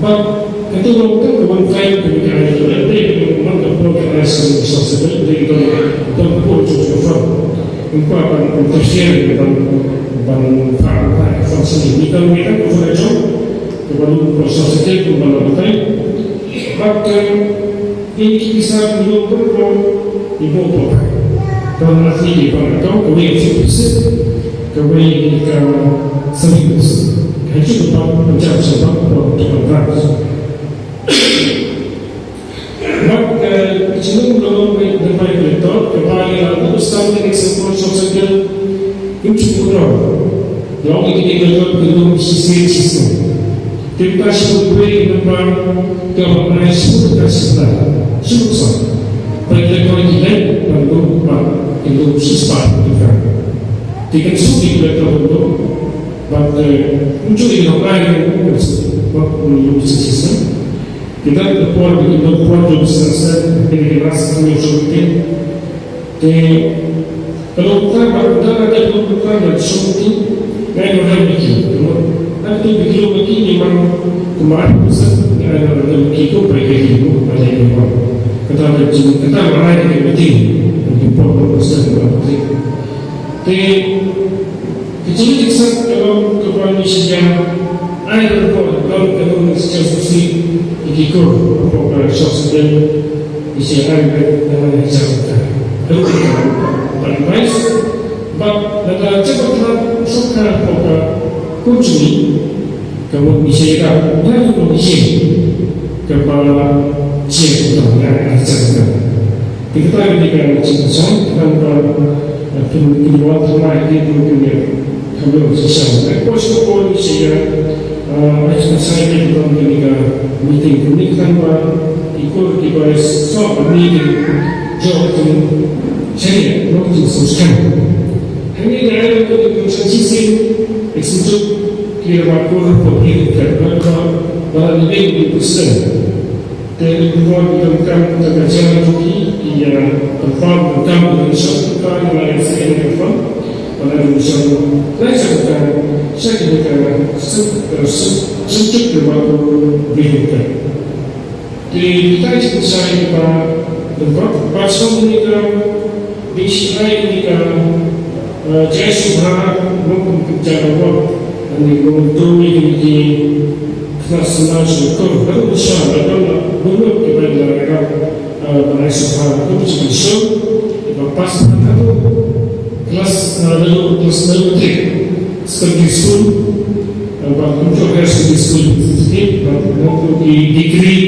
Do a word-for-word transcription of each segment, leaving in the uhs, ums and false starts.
But katu long ka one time ka mika ai tu, eh, dei ka man ka por ka ai sa sa sa dei dei don don por tu tu fa. Kumpa ban interfere ban ban fa fa fa sa ni ka mika ko fa jong ka ban ko sa sa dei ko ban ban tai. But, eh, Ini ki pisa ki long pun pun ibu pun. Tuan nasi di pun kau kawei ki pisa kawei ka seni pisa. Kacu pun pun jam sebab pun pun pun. Bak, eh, chinung long wei depan kolektor kepala lalu ustaz di ekspor sosial Im shu pudor. Long ïa kine ki jot ki lum shisien shisien. Te mynta shu peit nambar kaba nai shu ka shipra. Shu sa. Peit lei poi ki lei ban lum ba ki lum shispah ki ka. Te kan shu ki lei ka lum lum. Bad, eh, im shu ïa long ai lum lum shisien. Bad lum lum shisien. Kita ka por ki lum por lum shisien. Kine ki ras ki lum shisien. Te ka long ka ba ka da ka long ka ba shong ti ngai no ram ki. Ka long ka tu bi ki long ki ni man kumar pusa ngai no ram ki ko pai ki ko pai ki ko. Ka ta ka jing ka ta ba ai ki meeting ki por ko sa ka ba. Te Ki jingïaseng ka long kaba ngi shim ïa, ai ruh ka long ka long ngi shim ïa sngewsih ïa ki kur hapoh ka shop sendiri ngi shim ïa ai ruh ka long ngi shim ïa ka long ka advice. Bad lada jaka ka shop ka hapoh ka kur jong ngi ka long ngi shim ïa ka long ngi shim kaba shim ka long ngi ai ai shim ïa ka. Te kata ka dei ka jingkyrshan, kata ka, eh, phin, phin wan thymmai ïa ki, phin, phin ïa kham ïoh jingkyrshan. Ai poi sha ka por ngi shim ïa, eh, ai jingkyrshan ïa ki, phin ïa ka meeting. Phin ïa kata ka, ki kur kiba ïa soh ba ngi ki jong ka jingshaniah, jong ka jingsngewsih. Ini dah ada untuk sisi eksekutif kira wakil publik dan penonton dalam lebih di persen. Dari perempuan di dalam tengah jalan tinggi ia tempat tentang Indonesia bukan Malaysia yang depan pada Indonesia Malaysia bukan saya kira sejak wakil berikutnya. Te kita cakap pasal ni ka, pasal ni ka, bisi ni ka, eh, jai subha, mungkin kerja awak, ni mungkin tu ni ki, kena senang syukur, baru insya Allah, kalau belum kita jalan, eh, mana subha, tu mesti syukur, lepas tu, kelas, eh, lalu, kelas lalu, secondary school, eh, ba kumjuh higher secondary school, ba kumjuh ki degree,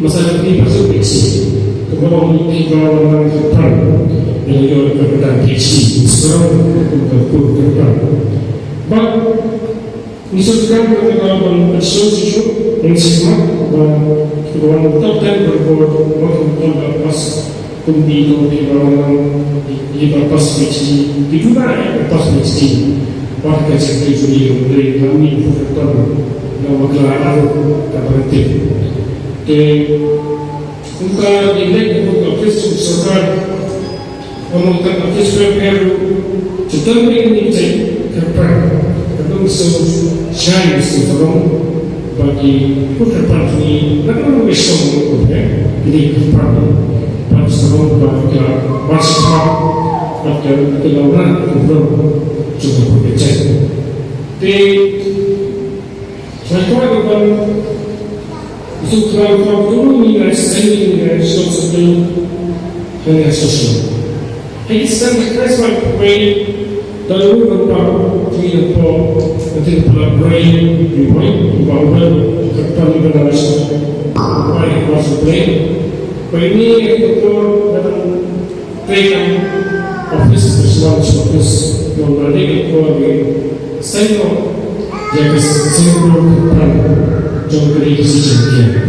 masa degree masuk PhD. Kumba ba kumjuh ki ba wan nang kyrpang, ïa ïoh ka kyrdan PhD, sekarang kumjuh ka kyrpang. Ba, ni sut kam ka kyrdan ban pension shisha, yang sima, ba, kumba wan top ten berbuat, ba kumjuh ka pas, Kumpi to ki ba wan nang, ki ba pass PhD, ki duna eh ba pass PhD. Ba ka jingkyrkhu jong ngi ruh dei na ngi, put ka tam na bakla aru ka berhenti. Te kumta ngi leit kumta office jong sorkar, kumta office welfare ruh, Kita mesti cek kerpan, kita mesti shine, mesti tolong bagi kerpan ini. Kita mesti shine kerpan ini, kerpan ini, pas tolong bagi kita, pas kita, bagi kita orang, kita cuba bekerja. Di Satu lagi pun, itu keluar dulu ni guys, saya ni guys, so satu hanya sosial. Hei, kita guys, my way, dan lu nampak, tu yang po, nanti pula brain, di way, di bawah, kertas di dalam, way, was brain. Way ni, itu pun, dan Trei kam office, office, office, nong bani ka kua ngi seng nong ïa ka seng nong kyrpang jong ka dei ka decision kia.